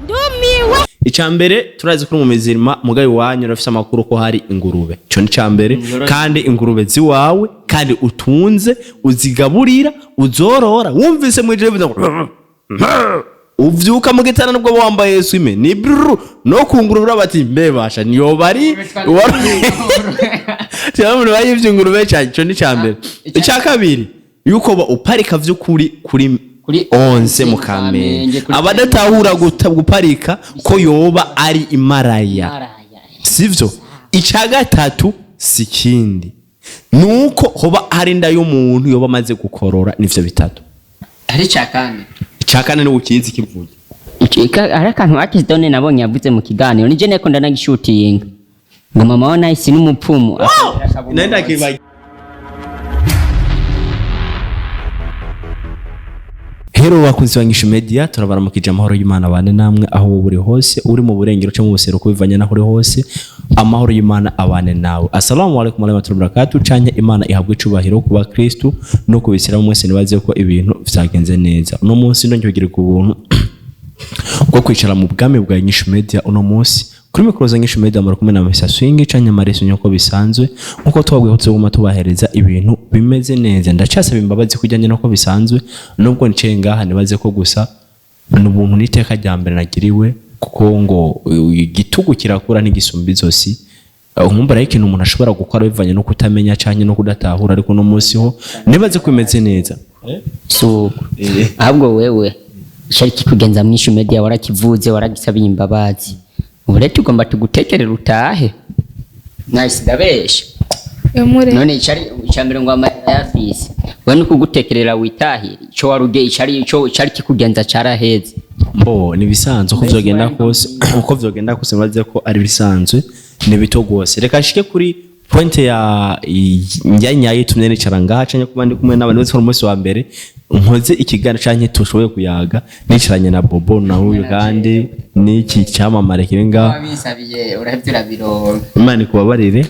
Ndumiwe. Icya mbere, turazi ko uri mu mizirima, mugabe iwanyu urafise amakuru ko hari ingurube. Ico ni icya mbere. Kandi ingurube ziwawe, kandi utunze, uzigaburira, uzorora. Wumvise mwijoro bivuze ngo uvyuka mu gitanda, nubwo wambaye swime ni brrr, no ku ngurube bati mbebasha niyo bari cyangwa umuntu bayivye ingurube cyane. Ico ni icya mbere. Icya kabiri, yuko ba uparika vy'ukuri kuri Kuri 11 mu mu Kamenge, Kamenge, kuri abadatahura guparika ko yoba ari imaraya, Maraya. sivyo? Icya gatatu si kindi, nuko hoba hari inda y'umuntu yoba amaze gukorora. Nivyo bitatu. Ari cya kane. Icya kane ni ukizi kivuye. Hari akantu Akizidone nabonye yavuze mu kiganiro, nije neko ndanagishutinga, ngo mama wa Nice n'umupfumu. Nari ndakibagiye. Hero bakunzi ba Ngisho Media, turabaramukije. Amahoro y'Imana bane namwe aho wowe uri hose, uri mu burengero cyangwa mu buseruko, bivanye naho uri hose. Amahoro y'Imana abane nawe. Assalamu alaikum warahmatullahi wabarakatuh. Canke Imana ihabwe icubahiro ku bakristu no ku bisilamu mwese. Nibaze ko ibintu vyagenze neza. Uno munsi ndongeye kugirirwa ubuntu bwo kwicara mu bwami bwa Inyishu Media. Uno munsi kuri mikoro za Inyishu Media muri kumwe na Mr Swing canke Mariso, nk'uko bisanzwe, nkuko twabwiye ko tuzoguma tubahereza ibintu bimeze neza. Ndacasaba imbabazi kujyanye nuko bisanzwe, nubwo nicaye ngaha, nibaze ko gusa ni ubuntu n'iteka rya mbere nagiriwe, kuko ngo igitugu kirakura ntigisumba izosi. Nkumva rero ikintu umuntu ashobora gukora bivanye no kutamenya canke no kudatahura, ariko uno munsi ho nibaze ko bimeze neza. Suko ahubwo wewe cyari kikugenza mwishu media warakivuze, waragisabiye imbabazi. Ubu rero tugomba tugutekerere utahe. Nice, ndabesha? Emure. None icari icya mbere ngo amahera yafise we ni kugutekerera witahire. Ico waruge icari ico cari kikugenza caraheze. Mbo ni bisanzwe, uko vyogenda kose, uko vyogenda kose, maze ko ari bisanzwe, ni bito gose. Reka nshike kuri point ya njya nyayo itumye nicara ngaha canke kuba ndi kumwe n'abantu bose. Umunsi wa mbere nkoze ikiganiro canke tushoboye kuyaga nicaranye na Bobo na uyu, kandi n'iki cyamamare kiri ngaha. Wabisabiye uravye urabironka. Imana ikubabarire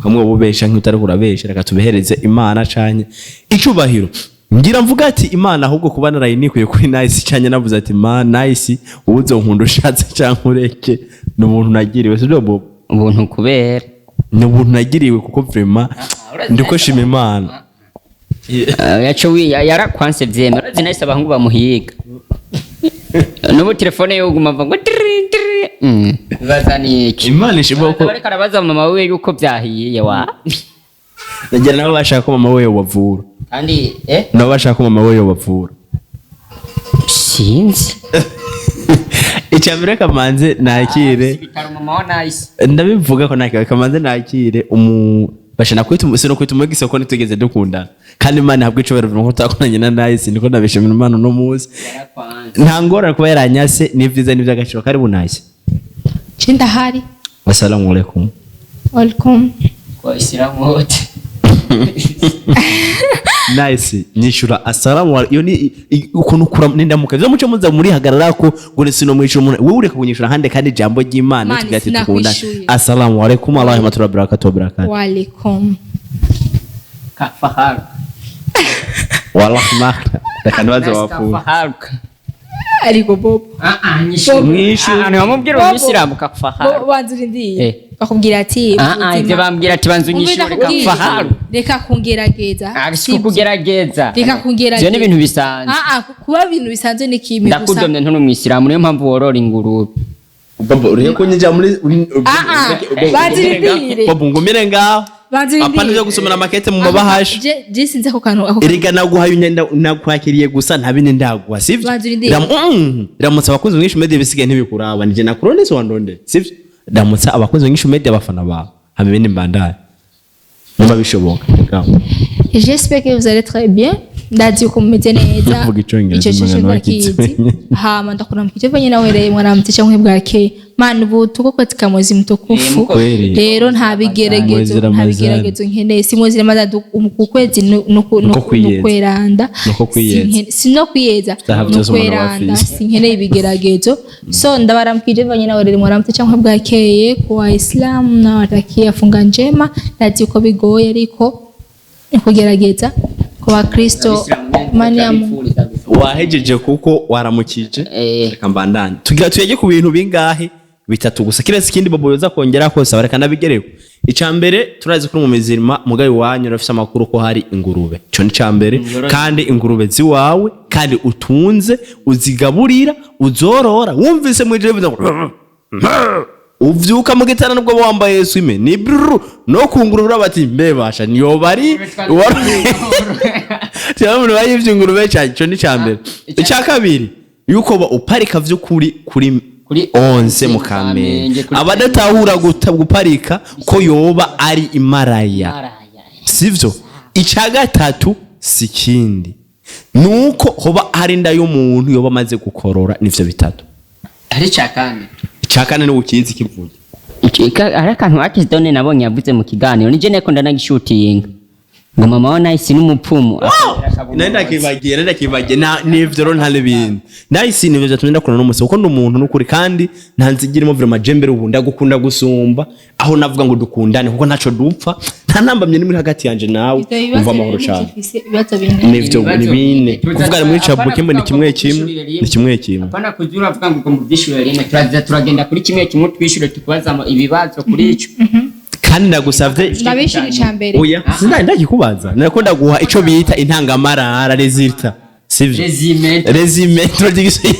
kamwe ubesha nk'utari kurabesha. Reka tubihereze Imana canke icubahiro. Ngira mvuga ati Imana ahubwo kuba narayinikuye kuri Nice, canke navuze ati ma Nice uzonkunda ushatse canke ureke, ni ubuntu nagiriwe, sibyo Bobo? Ubuntu kubera Ni ubuntu nagiriwe, kuko vraiment ndiko shima Imana. Yaco yarakwanse vyema. Urazi Nice abahungu bamuhiga n'ubu telefone yo guma mva ngo tiri tiri. Bibaza ni iki? Imana ishimwe ko Bariko arabaza mama wiwe yuko vyahiye wa. Nagira nabo bashaka ko mama we yobavura. Kandi Nabo bashaka ko mama we yobavura. Sinzi. Icya mbere, kamanze nakire. Ibitaro mama wa Nice. Ndabivuga ko nakire, kamanze nakire umu bashana kwita, sino kwita umugisa, ko nitugeze dukundana. Kandi Imana ihabwe icubahiro ko tutakoranye na Nice, niko ndabishimira Imana uno munsi. Yarakwanse. Nta ngorane kuba yaranyase, ni vyiza, ni ivy'agaciro. Karibu Nice. Je ndahari. Assalamu alaikum. Welcome. Kwa isilamu wote. Nice, nyishura assalamu alaikum. Iyo ni ukuntu kura nindamuka vyo muco muza muri hagarara ko ngo ni sino mwishura umuntu wewe, ureka kunyishura hande, kandi ijambo ry'Imana Imana tugira ati tukundane. sinakwishuye. Assalamu alaikum wa rahmatullahi wa barakatuh wa barakatuh. Walaikum. Kafaharu. Wallahi ma reka ntibaze Nice. wapfuye. Kafaharu. Ariko Bobo. Ah ah, nyishura. Mwishure. Ah, niwamubwira Bobo. umuyisilamu kafaharu. Bo banza urindiye. Eh. Bakubwira ati Ah ah, ivyo bambwira ati banza Umve unyishure ndakubwira. kafaharu. Reka kungerageza. Ah, si Sibyo. kugerageza. Reka kungerageza. Ivyo ni ibintu bisanzwe. Ah ah, kuba ibintu bisanzwe ni kimwe gusa. Ndakudomye nturi umuyisilamu, niyo mpamvu worora ingurube. Bobo, uriye kunyinjira muri Ah ah, banza urindire. Bobo, ngumire ngaho. Banza urindire. Apana ivyo gusomera makete mu mabahasha. Je sinzi ako kantu ako. Erega naguhaye imyenda, nakwakiriye gusa, nta bindi ndaguha, sivyo? Banza urindire. Ramutsa abakunzi mwinshi media, bisigaye ntibikuraba, nije nakuronde si wandonde, sivyo? Ramutsa abakunzi mwinshi media, abafana bawe, hama ibindi mbandanye niba bishoboka. Reka. J'espère que vous allez très bien. Ndazi uko mumeze neza. Uvuga icongereza, Ico umenga cyo ntiwakizi. ndakizi. Hama ndakuramukije venye nawe rero mwaramutse cyangwa bwakeye. Mana, ubu tuko katika mwezi mtukufu. Kweli. Rero nta Mwezi bigeragezo, nta Ramazani. bigeragezo nkeneye. Si mwezi Ramazani, ku kwezi Nuko kwiyeza. nukweranda. Nuko kwiyeza. Si no kwiyeza. Vyaha vyose umuntu aba Nukweranda. afise. Sinkeneye ibigeragezo. So ndabaramukije venye nawe rero mwaramutse cyangwa bwakeye ku Waislamu, nawatakia funga njema. Ndazi uko bigoye ariko ni kugerageza ku Bakristo. Imana ya Mungu. Wahejeje kuko waramukije. Reka mbandanye, tugira tuyege ku bintu bingahe? Bitatu gusa, kiretse ikindi bobo yoza kongera kose, bareka nabigereho. Icya mbere, turazi ko uri mu mizirima, mugabe wanyu urafise amakuru ko hari ingurube. Ico ni icya mbere. Kandi ingurube ziwawe, kandi utunze, uzigaburira, uzorora. Wumvise mwijoro bivuze ngo uvyuka mu gitanda, nubwo wambaye swime ni brrr, no kungurura bati mbebasha niyo bari cyangwa umuntu bayivye ingurube cyane. Ico ni icya mbere. Icya kabiri, yuko ba uparika vy'ukuri kuri Kuri 11 mu 11 Kamenge, kuri abadatahura guta guparika ko yoba ari imaraya, Maraya. sivyo? Icya gatatu si kindi, nuko hoba hari inda y'umuntu yoba amaze gukorora. Nivyo bitatu. Ari cya kane. Icya kane ni ukizi kivuye. Hari akantu Akisdone nabonye yavuze mu kiganiro, nije neko ndanagishutinga, ngo mama wa Nice n'umupfumu. Nari ndakibagiye, nari ndakibagiye. Nivyo rero, nta n'ibindi. Nice, nivyo vyatumye ndakunda n'umunsi, kuko ndi umuntu n'ukuri, kandi nta nzigirimo. Vraiment, je mbere ubu ndagukunda gusumba aho navuga ngo dukundane, kuko ntaco dupfa, nta ntambamye nimuri hagati yanje nawe. Ivyo bibazo Umva, amahoro rero cane. ntibifise ibibazo bine. Nivyo, ni bine. Kuvuga muri cabu kimwe ni kimwe kimwe, ni kimwe kimwe. Apana kuzura avuga ngo mu byishure rimwe. Turaza turagenda kuri kimwe kimwe, twishure, tukubaza ibibazo kuri ico. Kandi ndagusavye. Ndabishura ica mbere. Oya, sinari ndakikubaza, nariko ndaguha ico bita intangamarara, résultat, sivyo? Résumé. Résumé, introduction,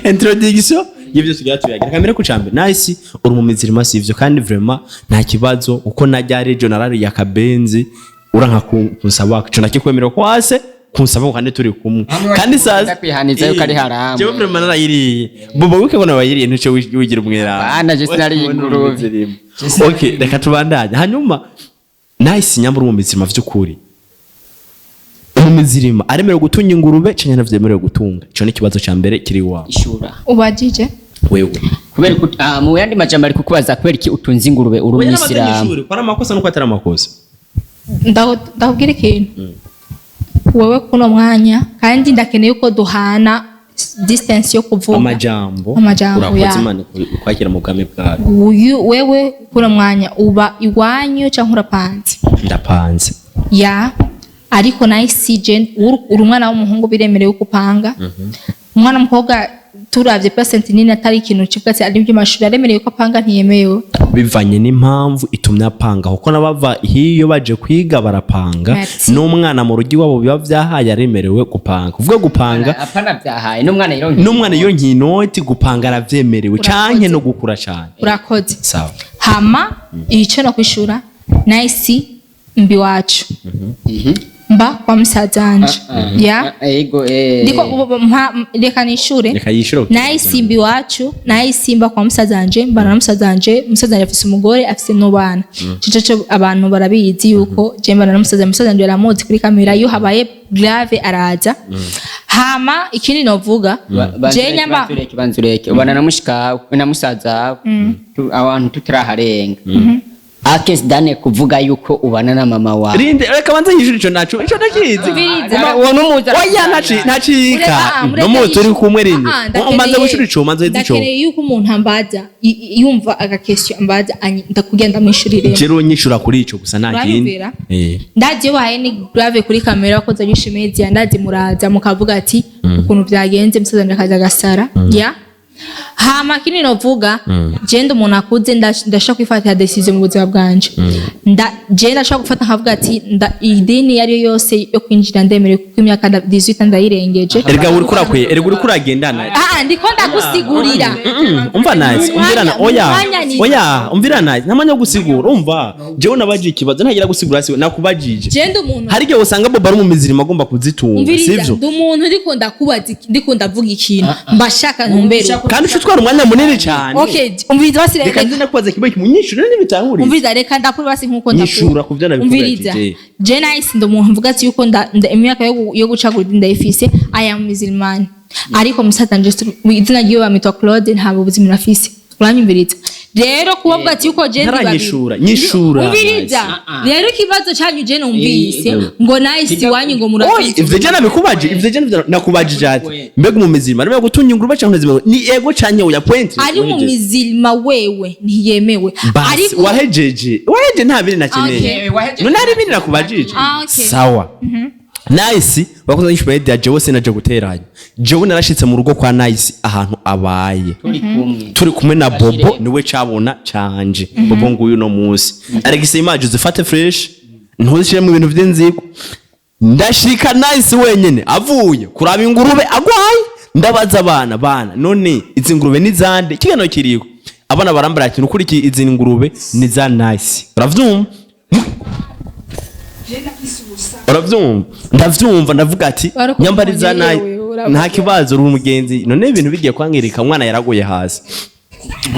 introduction y'ibyo tugira tuyagira kamere ku cambere. Nice, uri mu mizirima, sivyo? Kandi vraiment nta kibazo, uko najya regional ya Kabenzi uranka kunsaba, ico nakikwemerera ko wase kunsaba, kandi turi kumwe. Hamwe Kandi sasa ndakwihaniza yuko ari haramu. Jewe vraiment narayiriye. Bobo, wike ngo nabayiriye, ntico wigira umweranda. Bana, je sinariye ingurube. Je sinariye. Okay, reka tubandanye. Hanyuma Nice, nyambura mu mizirima vy'ukuri, mu mizirima aremerewe gutunga ingurube canke ntavyemerewe gutunga? Ico ni ikibazo ca mbere kiri iwawe. Ishura. Ubajije. Wewe. Kubera ko mu yandi majambo ari kukubaza kubera iki utunze ingurube uri umuyisilamu. Ko ari amakosa nuko atari amakosa. Ndakubwira ikintu wewe kuno mwanya, kandi ndakeneye ko duhana distance yo kuvuga. Amajambo. Amajambo, Urakoze. ya. Imana kwakira mu bwami bwawe. Uyu wewe kuno mwanya uba iwanyu canke urapanze? Ndapanze. Ya, ariko Nice, je uri umwana w'umuhungu, biremerewe kupanga. Umwana w'umukobwa, turavye percent nini, atari ikintu kivuga ati ari iby'amashuri, aremerewe ko apanga, ntiyemewe? Bivanye n'impamvu itumye apanga, kuko n'abava hiyo baje kwiga barapanga. Merci. N'umwana mu rugo iwabo biba vyahaye, aremerewe gupanga. Kuvuga gupanga, Apana byahaye n'umwana yironke. N'umwana iyo nkinoti gupanga aravyemerewe. Urakoze. Canke no gukura cane. Urakoze. Sawa. Hama ico no kwishura, Nice, mbi wacu mba kwa musazanje ya. Ego eh. Ndiko reka nishure. Reka yishure. Nice, mbi wacu, Nice, mba kwa musazanje, mbana na musazanje. Musazanje afise umugore, afise n'ubana. Ico cyo abantu barabizi yuko je mbana na musazanje. Musazanje aramuzi kuri kamera, iyo habaye grave araza. Hama ikindi novuga, je nyamba Banzureke, banzureke, ubana na mushikawe na musaza wawe. Abantu tutaraharenga, Akes Dane kuvuga yuko ubana na mama wawe. Rinde, reka banze yishure ico naco, ico ndakizi. Umviriza. Uwo n'umuza. Oya, ntacika no turi kumwe, rinde. Umanze gushura ico, umanze ico. Ndakeneye yuko umuntu ambaza yumva aga question ambaza, ndakugenda ndamwishuriremo. Jero nyishura kuri ico gusa, nta kindi. Uranyumvira? Ndazi iyo bahaye ni grave kuri kamera ko zanyishe media, ndazi muraza mukavuga ati ukuntu byagenze, musaza ndakaza agasara ya. Hama kini novuga, je ndi umuntu akuze, ndashaka kwifatira decision mu buzima bwanje. Je ndashaka gufata nkavuga ati idini iyo ariyo yose yo kwinjira ndemerewe, kuko imyaka 18 ndayirengeje. Erega uriko urakwe, erega uriko uragendana. Ah, ndiko ndagusigurira. Umva Nice, umvirana, oya. Mwanya Oya, umvira Nice, nta mwanya wo gusigura. Umva, jewe nabajije ikibazo, ntagira gusigura, siwe nakubajije. Je ndi umuntu Hari igihe usanga bobo ari mu mizirima, agomba kuzitunga. Umviriza. Sivyo? Ndi umuntu ndiko ndakubaza ndiko ndavuga ikintu, mbashaka ntumbere. Kandi uca utwara umwanya munini cyane. Okay, umviriza basi. Reka Reka nzi ndakubaza kimwe kimwe, unyishure n'ibitahuriye. Umviriza, reka ndakuri basi nkuko Nyishura ku byo nabikubajije. Umviriza, je Nice ndi umuntu mvuga ati yuko imyaka yo gucagura idini ndayifise. I am musulman, ariko musaza nje izina ryiwe bamwitwa Claude, ntabwo ubuzima nafise. Uranyumviriza rero, kubavuga ati yuko je ndi babiri. Ntaranyishura, nyishura. Umviriza rero, ikibazo cyanyu je numvise ngo Nice iwanyu ngo Oya, murafise. ivyo je nabikubaje, ivyo je nivyo nakubajije, ati mbega umumizirima arimo gutunga ingurube canke ntazima? Ni ego canke oya, point. Ari mu mizilima wewe ntiyemewe. Basi. Ariko Wahejeje, wahejeje, nta bindi nakeneye. Okay. None hari ibindi nakubajije? Ah, okay. Sawa. Nice bakoze Inyishu Media. Jewe sinaje guteranya, jewe narashitse mu rugo kwa Nice ahantu abaye. Turi kumwe. Turi kumwe na Bobo, niwe cabona canje. Bobo nguyu no munsi Alex image zifate fresh, ntuzishire mu bintu vy'inzigo. Ndashika Nice wenyene avuye kuraba ingurube agwaye, ndabaza abana: "Bana, none izi ngurube ni zande?" Ikiganiro kiriko abana barambara ati: "Nukuri iki izi ngurube ni za Nice." Uravyumva? Uravyumva? Ndavyumva, ndavuga ati Wari ukuntu nyambari za umugenzi Nice wewe, uravuga. Nta kibazo, uri umugenzi. None ibintu bigiye kwangirika, umwana yaraguye hasi,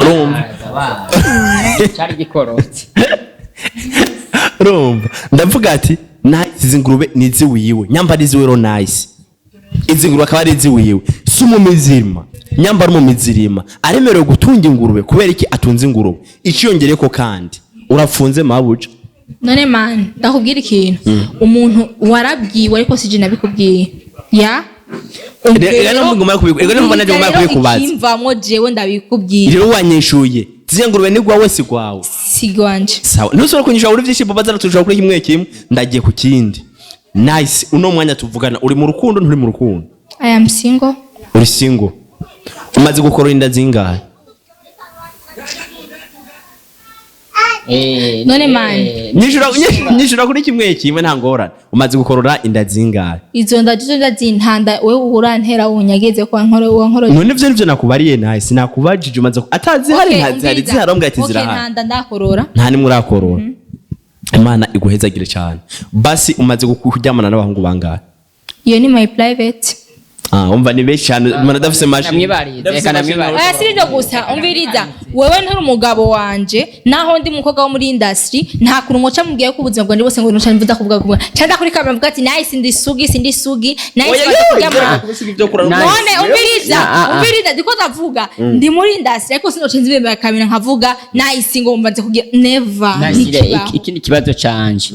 urumva? Cyari gikorotse. Urumva, ndavuga ati Nice izi ngurube ni iziwiwe, nyambara iziwe ro. Nice izi ngurube akaba ari iziwiwe, si umumizirima. Nyambara umumizirima aremerewe gutunga ingurube, kubera iki atunze ingurube? Iciyongereko kandi urafunze mabuja. None man, ndakubwira ikintu, umuntu warabwiwe ariko sije nabikubwiye ya. Rero niyo ngoma yo rero niyo nanjye ngoma yo kubikubaza. Ikimvamwo jewe ndabikubwiye. Rero wanyishuye, ziriya ngurube ni gwawe si gwawe? Si gwanje. Sawa, ntusubira kunyishura kuri byinshi. Boba zara kuri kimwe kimwe, ndagiye ku kindi. Nice, uno mwanya tuvugana uri mu rukundo, nturi mu rukundo? I am single. Uri single. Umaze gukora inda zingahe? None man. Nyishura kuri kimwe kimwe, nta ngorane. Umaze gukorora inda zingahe? Izo ndajizo ndazintanda, wewe urantera unyageze kwa nkoro wa nkoro. None ivyo nivyo nakubariye. Nice, nakubajije umaze atazihari. Okay, Ntazihari. umviriza. Zihari, umbwira ati Okay, zirahari. ntanda ndakorora. Nta nimwe urakorora. Imana iguhezagire cyane. Basi umaze kuryamana n'abahungu bangahe? Iyo ni my private. Ah, umva ni benshi cyane, umuntu adafise mashini. Namwibarize, reka namwibarize. Oya, si ibyo gusa, umviriza, wewe nturi umugabo wanje, naho ndi umukobwa wo muri industry, nta kuntu nkoca mubwiye ko ubuzima bwanje bwose ngo nca mvuza kuvuga kuvuga canza kuri kamera mvuga ati naye sindi sugi, sindi sugi, naye Oya, simaze yo, kuryamana. ibyo kurara. Nice. None umviriza, Na, umviriza, ndiko ndavuga ndi muri industry, ariko sinoca nzi imbere ya kamera nkavuga naye ngo mbanze kugira never. Nice, Ntikibaho. ikindi kibazo canje,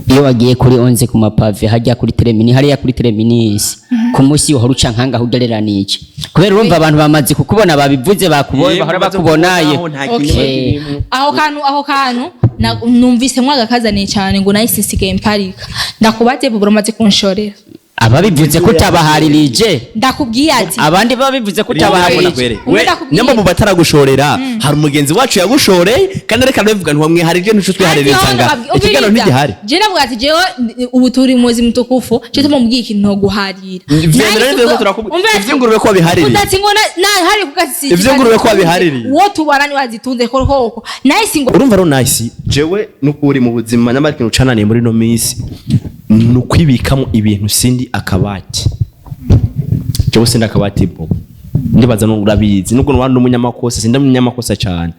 iyo wagiye kuri onze ku mapave hajya kuri teremini, hariya kuri tereminisi, ku munsi uhora uca nkangaho ugereranije, kubera urumva abantu bamaze kukubona, babivuze, bakubonye, bahora bamaze bakubonaye. kukubonaho, nta Okay. kintu. Aho kantu numvise mwagakazaniye cyane ngo nahise nsigaye mparika. Ndakubaze bubura, umaze kunshorera. Ababivuze ko utabaharirije. Ndakubwiye ati Abandi babivuze ko utabaharirije. Umwe ndakubwiye. Nyamba mu bataragushorera hari umugenzi wacu yagushoreye, kandi reka ndabivuga, ntiwamwiharije, ntuco twihaririza nga ikiganiro ntigihari. Je navuga ati jewe ubu turi muzi mutukufu, cyo tumubwiye ikintu ntoguharira. Vyemera neza ko turakubwira ivy'ingurube ko wabihaririye. Udatsi ngo na hari kugasi. Ivy'ingurube ko wabihaririye. Uwo tubana ni wazitunze ko koko nahise ngo Urumva rero Nice, jewe nukuri mu buzima nyamara ikintu cananiye muri no minsi ni ukwibikamo ibintu. Sindi akabati, jewe sindi akabati bo, ndibaza nubwo urabizi, nubwo nubwo n'umunyamakosa, sindi umunyamakosa cyane,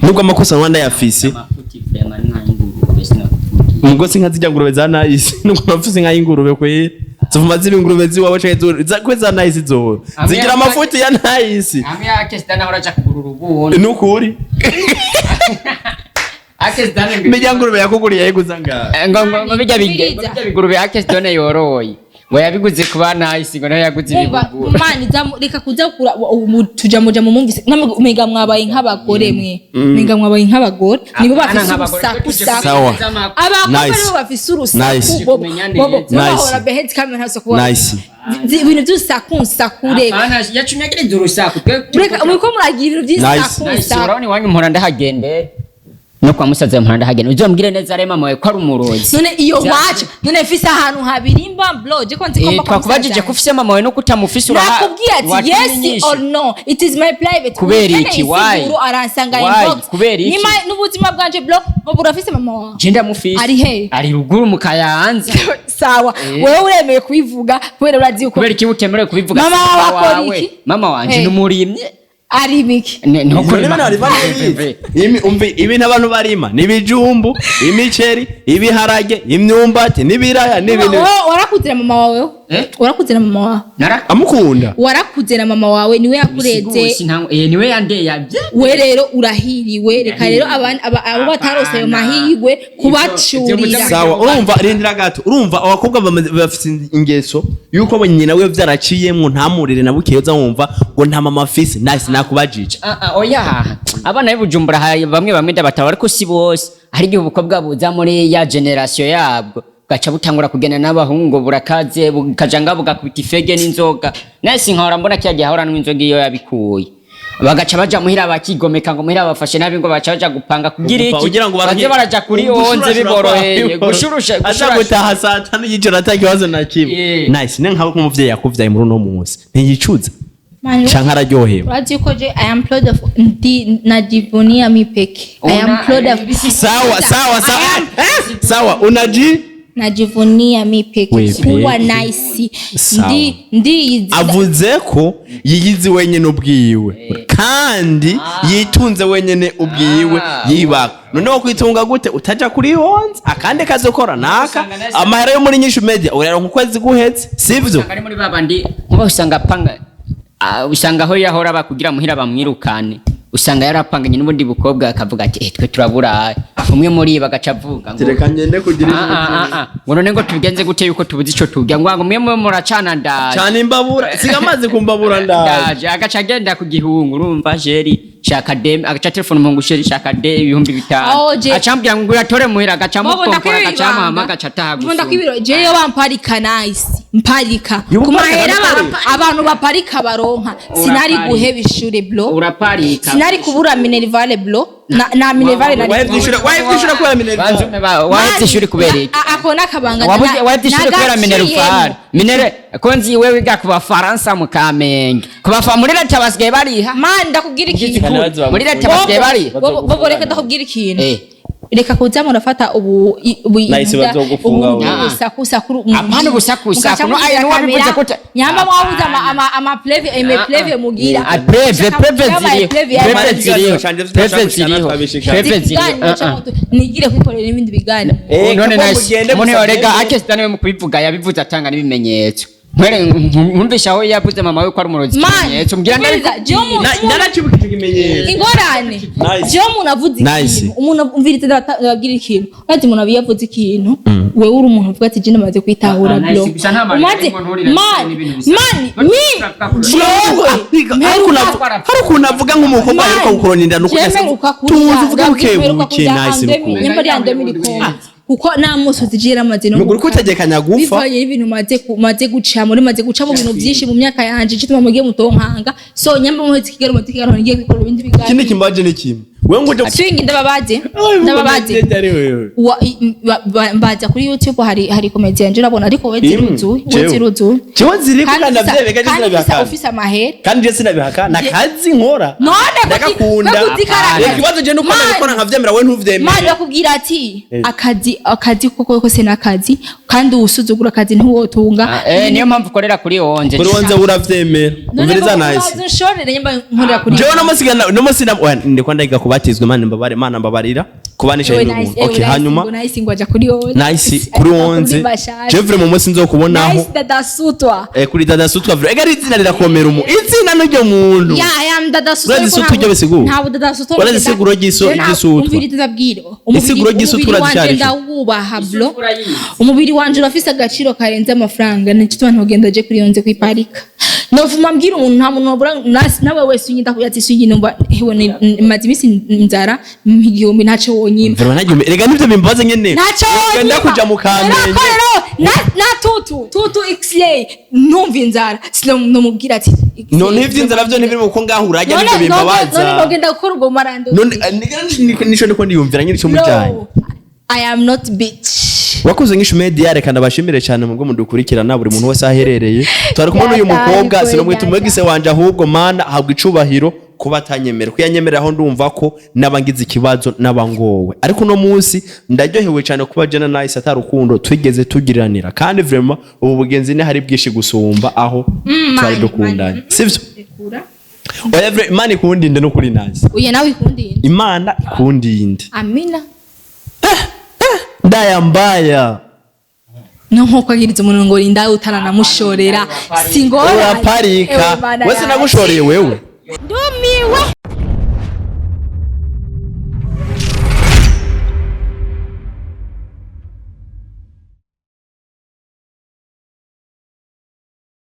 nubwo amakosa nubwo ndayafise. Ubwo si nka zijya ngurube za Nice, nubwo nafise nka y'ingurube kwera zivuma ziba ingurube ziwawe canke kwe za Nice zowe zigira amafuti ya Nice. Hamwe akesitani ahora aja kugura ubundi. Nukuri Akesitani mirya ngurube yakuguriye yayiguza ngaha? Ngo bijya bigurube akesitani yoroye ngo yabiguze ku ba Nice, ngo nawe yaguze Umva, ibibuguru. mani reka kuza kura tuja muja mu mumvise namwe umenga mwabaye nk'abagore, mwe umenga mwabaye nk'abagore nibo Apana bafise nk'abagore, urusaku tuje saku. Sawa. Abakobwa Nice. nibo bafise urusaku. Nice. Kumenya neza. Bobo Nice. bahora behind camera hose kuba Nice. Ibintu by'urusaku nsaku, reka. Apana, yacumye urusaku twe. Reka, muriko muragira ibintu Nice. by'isaku Nice, nsaku. urabona iwanyu mpora ndahagende, no kwa musaza mpora ndahagenda, uzombwire neza rero mama wawe ko ari umurozi. None iyo wacu, none mfise ahantu habiri mba blo je ko nzi ko Eh, mba kwa twakubajije musaza. ko ufise mama wawe no kutamufise uraha. Nakubwiye ati yes or no, it is my private. Kubera Ukeneye iki? Why? isiguro aransanga Why? inbox. Kubera iki? Nima n'ubuzima bwanje blo bobo, urafise mama wawe? Je ndamufise. Ari he? Ari ruguru mu Kayanza. Sawa. Wewe uremeye kubivuga kubera urazi uko Kubera iki utemerewe kubivuga? Mama Si wawe akora wawe. iki? Mama wanje Eh. ni umurimyi. Ari biki? Ni None bari bari umvi ibintu abantu barima ni ibijumbu, imiceri, ibiharage, imyumbati n'ibiraya n'ibintu. Wowe warakuze na mama wawe? Eh? Warakuze na mama wawe? Nara Amukunda. Warakuze na mama wawe, niwe yakureze? Niwe yandeye. We rero urahiriwe, reka rero abo batarose ayo mahirwe kubacurira. Sawa, urumva, rindira gato. Urumva abakobwa bafise ingeso yuko bo nyina we vyaraciyemwo ntamurire na bukeye, uza wumva ngo nta mama afise. Nice, nakubajije. Ah, ah, oya, abana b'i Bujumbura hari bamwe bamwe ndabataba, ariko si bose. Hari igihe ubukobwa buza muri ya generation yabwo. Gaca butangura kugenda n'abahungu, burakaze, bukaja nga bugakubita ifege n'inzoga. Nasi nkahora mbona kiya gihe ahora anywa inzoga, iyo yabikuye bagaca baja muhira bakigomeka ngo muhira bafashe nabi, ngo baca baja gupanga kugira iki? Kugira ngo baze baraja kuri onze biboroheye gushurusha. Aza Gushurasha. gutaha saa 5 y'ijoro ata kibazo na kimwe. Nice, ne nkawe nk'umuvyeyi yakuvyaye muri uno munsi, ntiyicuza Man, canke araryohewe? Urazi ko je I am proud of, ndi najivunia mi peke. I am proud of Sawa, sawa, sawa. Sawa, unaji Najivunia mi peke We kuwa peke. nice. Sawa. Ndi Avuze ko yiyizi wenyene ubwiwe kandi yitunze wenyene ubwiwe. Yibaka noneho kwitunga gute utaja kuri onze? Akandi kazi ukora naka? Usanga nese- Amahera yo muri Nyinshi Media urayaronka ukwezi guheze, sivyo? Usanga ari muri babandi nkuba usanga apanga, usanga aho yahora bakugira muhira bamwirukane, usanga yarapanganye n'ubundi bukobwa, akavuga ati twe turabura umwe muri bagaca avuga ngo Ngende kugira ngo none ngo tubigenze gute yuko tubuze ico turya, ngo mwe mwe muracana, ndaje. Cana imbabura, siga amazi ku mbabura, ndaje. Ndaje, agaca agenda ku gihungu. Urumva chéri, shaka dem, agaca telefone umuhungu: "Chéri, shaka de 5000." Aho je- Acambwira ngo uyatore muhira, agaca Bobo, amukompora, ndakwibira agaca amuhama, ibanga. agaca ataha Bobo, gusuma. ndakwibira, jewe bamparika nice, mparika Yo, ku uparika mahera kandi abantu baparika baronka, sinari Uraparika. guheba ishure bro. Uraparika. Sinari kubura minerval bro, na minerval nari Wahevye ishure kubera minerval? Banzume wahevye ishuri kubera iki? Ako nakabanga. Wahevye ishuri kubera minerval? Minere ko nzi wewe wiga ku bafaransa mu Kamenge, ku bafa muri leta basigaye bariha. Man, ndakubwira ikintu. Muri leta basigaye bariha. Bobo, Bobo, reka ndakubwira ikintu. Reka kuza murafata ubu ubu Nahise bazogufunga ubu wewe. ubusakusaku. Apana ubusakusaku, no, ayi, nuwabivuze ko nyamba mwabuze ama preuve, eme preuve mugira. Ah, preuve, preuve ziriho, preuve ziriho, preuve ziriho, preuve ziriho. Ikiganiro cyangwa nigire kwikorera ibindi biganiro. None Kuko nasi mugende none gusa orega mugende. akesita niwe mu kubivuga yabivuze atanga n'ibimenyetso. Nkwere nkumvisha aho yavuze mama we ko ari umurozi. Man, Ikimenyetso mbwira. umviriza, jewe umuntu- Naracibukije ikimenyetso. Ingorane. Nice. Jewe umuntu avuze Nice. ikintu, umuntu umviriza, ndababwira ikintu. Urazi umuntu aba avuze ikintu, wewe uri umuntu uvuga ati je namaze kwitahura. Ah, nice. Bro, Gusa nta marira umaze arimo, nturire, man, n'ibintu bisa. man, mi jewe Hari ukuntu avuga nk'umukobwa Man, aheruka gukorona inda, nuko jewe mperuka kurya, tuzi uvuge buke mperuka buke. kurya Nice, nuko nyamba ari 2011, kuko nta musozi je yaramaze no Nuguri gukara. kutegekanya gufa. Bivanye n'ibintu maze guca muri, maze guca mu bintu byinshi mu myaka yanje, cyo mugiye mutonkanga. So nyamba muhetse Kigali, muhetse Kigali, ngiye kwikora ibindi Ikindi biganiro. kimbaje ni kimwe, wewe ngo uje Swing, ndababaze, ndababaze. Ari wewe. Mbaza kuri YouTube, hari comedy yanje urabona, ariko we ziruzuye, we Jewe. ziruzuye. Jewe ziriko Kandi kandi ufise- ndavyemeka, je kandi ufise sinabihakana. ufise amahera. Kandi je sinabihakana, nakazi nkora None ndagakunda. kuzikarakaza. Ikibazo je nuko Man. ndabikora nkavyemera, we ntuvyemere. Mani, bakubwira ati akazi koko kose nakazi, kandi usuzugura akazi ntiwotunga. Niyo mpamvu ukorera kuri onze. Kuri wonze uravyemera. Umviriza, nice. Nshorere nyamba nkorera kuri Jewe no musi na oya, ndiko ndayiga kubatizwa. Imana mbabare, Imana mbabarira kubanisha Ewe ibintu. nice, Umuntu ewe okay nice, hanyuma ngo nice ngo aja kuri onze. Nice kuri onze. Jewe mu munsi nzokubonaho. Nice dada sutwa. Kuri dada sutwa vre ega, izina rirakomera, umu izina n'iryo muntu. Ya, I am dada sutwa. Urazi Ariko sutwa iryo bisigura? Ntabwo dada sutwa. Urazi isiguro ry'isutwa? Umviriza ndabwira. Isiguro ry'isutwa Umubiri wanje urazi icyo? ndawubaha bro. Umubiri wanje urafise agaciro karenze amafaranga, nicyo tuma ntugenda je kuri yonze kwiparika. Novuma mbwira umuntu, nta muntu wabura nawe wese unyita kuya ati swingi, numva hewe maze iminsi inzara, 1000 ntaco wonyima. Vraiment ntagiye, rega nivyo bimbabaza nyene. Ntaco wonyima. Genda kuja mu Kamenge. Na tutu tutu xlay numva inzara sinomubwira ati XLay. None ivy'inzara vyo ntibiri muko ngaho urajya, None nivyo bimbabaza. none nogenda gukora ubwo marando. None nico ndiko ndiyumvira nyine ico mujanye. No, I am not bitch. Wakoze Nkishu Media, reka ndabashimire cyane mubwo mudukurikirana, buri muntu wese aherereye. Twari kumwe n'uyu mukobwa, sinomwita umwegise wanje, ahubwo mana habwa icubahiro kuba atanyemera, ko yanyemerera aho ndumva ko naba ngize ikibazo naba ngowe. Ariko uno munsi ndaryohewe cyane kuba jena Nice atarukundo twigeze tugiriranira, kandi vraiment ubu bugenzi ni hari bwinshi gusumba aho twari Man, dukundanye. man. Sivyo? Rekura. Oya vraiment, Imana ikundinde no kuri Nice. Uye nawe ikundinde. Imana ikundinde. Amina. Ndaya mbaya. No nko agiriza umuntu ngo rinda utaranamushorera, singora. Uraparika wese, nagushoreye wewe. Ndumiwe.